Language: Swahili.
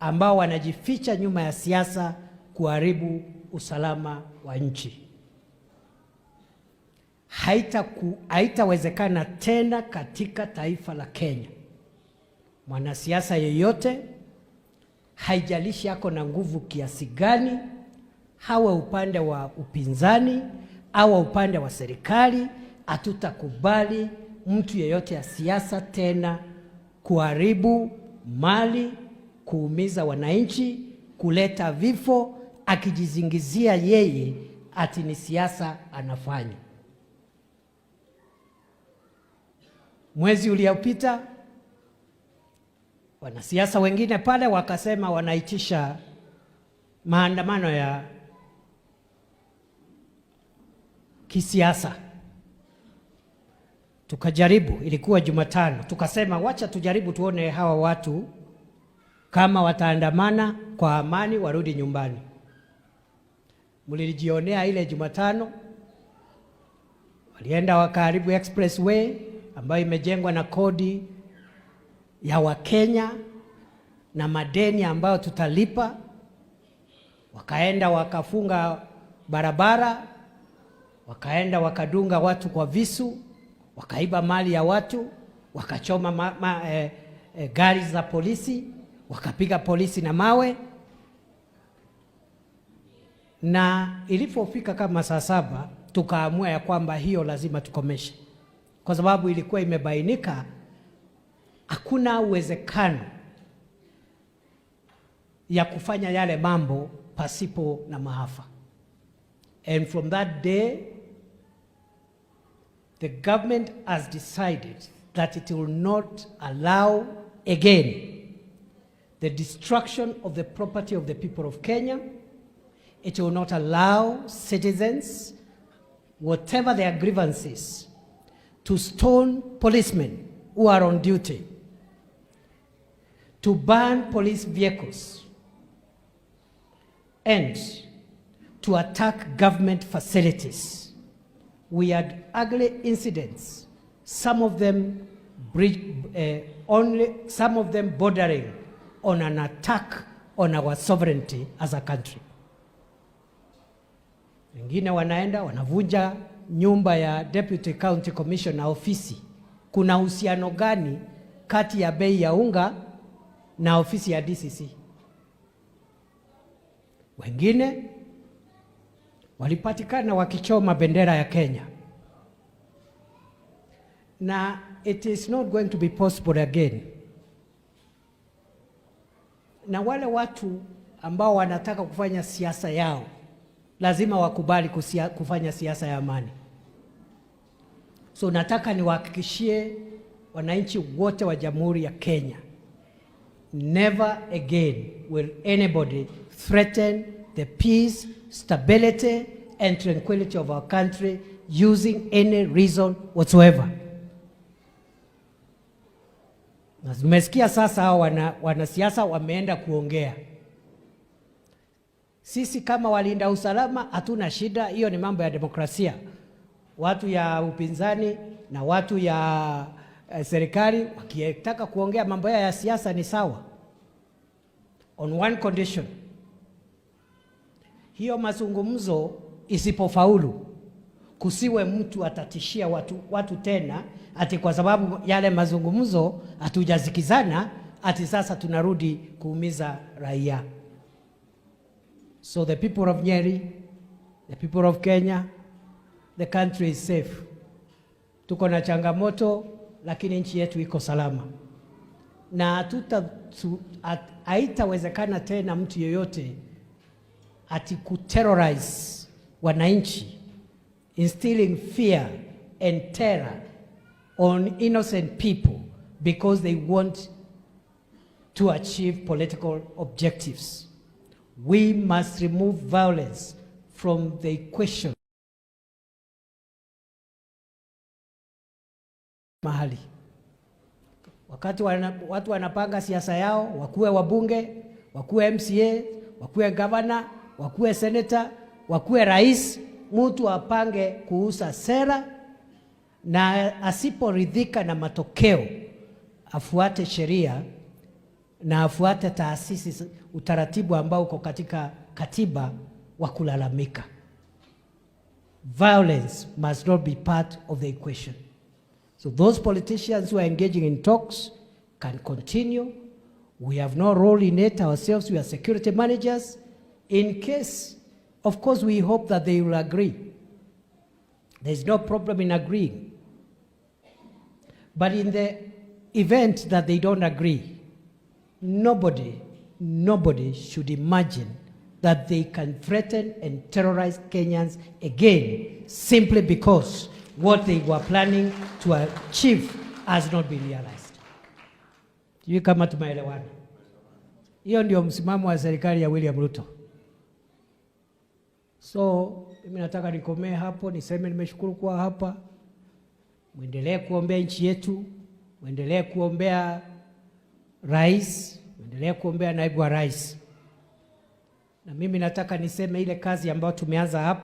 ambao wanajificha nyuma ya siasa kuharibu usalama wa nchi. Haitawezekana tena katika taifa la Kenya mwanasiasa yeyote, haijalishi ako na nguvu kiasi gani, hawa upande wa upinzani au upande wa serikali, hatutakubali mtu yeyote ya siasa tena kuharibu mali, kuumiza wananchi, kuleta vifo, akijizingizia yeye ati ni siasa anafanya. Mwezi uliopita wanasiasa wengine pale wakasema wanaitisha maandamano ya kisiasa. Tukajaribu, ilikuwa Jumatano, tukasema wacha tujaribu tuone hawa watu kama wataandamana kwa amani warudi nyumbani. Mlilijionea ile Jumatano, walienda wakaharibu expressway ambayo imejengwa na kodi ya Wakenya na madeni ambayo tutalipa. Wakaenda wakafunga barabara, wakaenda wakadunga watu kwa visu, wakaiba mali ya watu, wakachoma gari za polisi, wakapiga polisi na mawe. Na ilipofika kama saa 7 tukaamua ya kwamba hiyo lazima tukomeshe, kwa sababu ilikuwa imebainika hakuna uwezekano ya kufanya yale mambo pasipo na maafa. And from that day the government has decided that it will not allow again the destruction of the property of the people of Kenya. It will not allow citizens, whatever their grievances, to stone policemen who are on duty, to burn police vehicles, and to attack government facilities. We had ugly incidents, some of them only some of them bordering on an attack on our sovereignty as a country. Wengine wanaenda wanavunja nyumba ya Deputy County Commissioner ofisi. Kuna uhusiano gani kati ya bei ya unga na ofisi ya DCC? Wengine walipatikana wakichoma bendera ya Kenya. Na it is not going to be possible again. Na wale watu ambao wanataka kufanya siasa yao lazima wakubali kufanya siasa ya amani. So nataka niwahakikishie wananchi wote wa Jamhuri ya Kenya, never again will anybody threaten the peace, stability and tranquility of our country using any reason whatsoever. Na tumesikia sasa hao wanasiasa wameenda kuongea. Sisi kama walinda usalama hatuna shida, hiyo ni mambo ya demokrasia. Watu ya upinzani na watu ya serikali wakitaka kuongea mambo yao ya siasa ni sawa, on one condition: hiyo mazungumzo isipofaulu, kusiwe mtu atatishia watu tena ati kwa sababu yale mazungumzo hatujasikizana, ati sasa tunarudi kuumiza raia. So the people of Nyeri, the people of Kenya, the country is safe. Tuko na changamoto, lakini nchi yetu iko salama, na haitawezekana tena mtu yeyote ati kuterrorize wananchi, instilling fear and terror on innocent people because they want to achieve political objectives. We must remove violence from the equation. Mahali wakati watu wanapanga siasa yao, wakuwe wabunge, wakuwe MCA, wakuwe governor, wakuwe senator, wakuwe rais, mtu apange kuuza sera, na asiporidhika na matokeo afuate sheria. na afuate taasisi, utaratibu ambao uko katika katiba wa kulalamika. Violence must not be part of the equation. So those politicians who are engaging in talks can continue. We have no role in it ourselves. We are security managers. In case, of course, we hope that they will agree. There's no problem in agreeing. But in the event that they don't agree, nobody, nobody should imagine that they can threaten and terrorize Kenyans again simply because what they were planning to achieve has not been realized. Sijui kama tumeelewana. Hiyo ndio msimamo wa serikali ya William Ruto. So mimi nataka nikomee hapo, niseme nimeshukuru kuwa hapa. Mwendelee kuombea nchi yetu, mwendelee kuombea rais, mwendelee kuombea naibu wa rais. Na mimi nataka niseme ile kazi ambayo tumeanza hapa.